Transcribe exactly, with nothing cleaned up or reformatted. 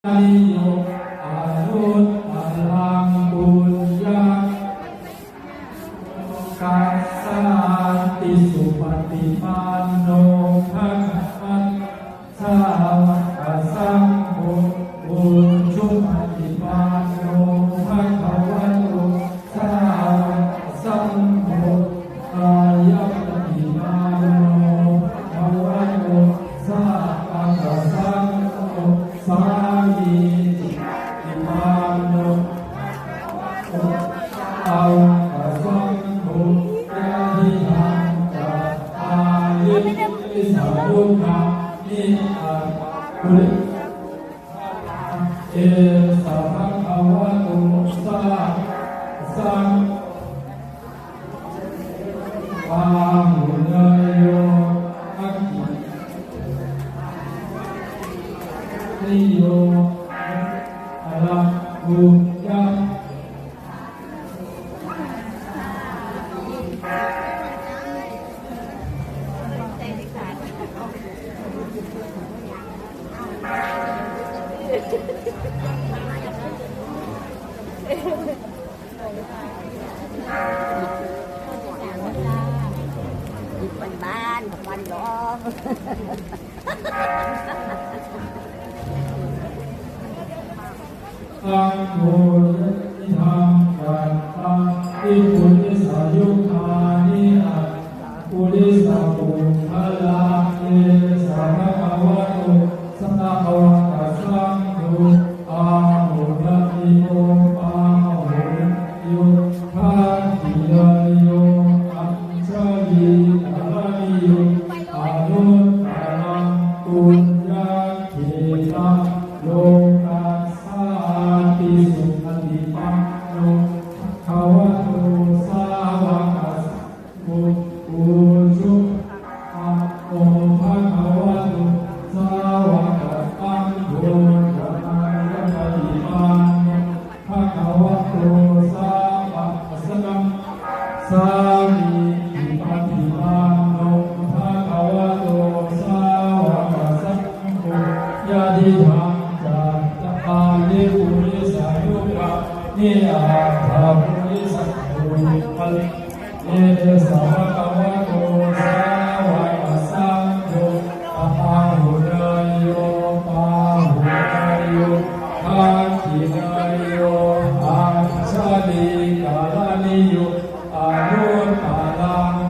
niyo anuttaraṃ puññakkhettaṃ lokassāti. Supaṭipanno bhagavato sāvakasaṅgho, ujupaṭipanno bhagavato sāvakasaṅgho, ñāyapaṭipanno bhagavato sāvakasaṅgho, sāmīcipaṭipanno bhagavato sāvakasaṅgho, yadidaṃ cattāri purisayugāni aṭṭha purisapuggalā, esa bhagavato sāvakasaṅgho, āhuneyyo anuttaraṃ puññakkhettaṃ saṅgho, yadidaṃ cattāri purisayugāni aṭṭha purisapuggalā, esa bhagavato sāvakasaṅgho, āhuneyyo pāhuneyyo dakkhiṇeyyo añjalikaraṇīyo anuttaraṃ puññakkhettaṃ loka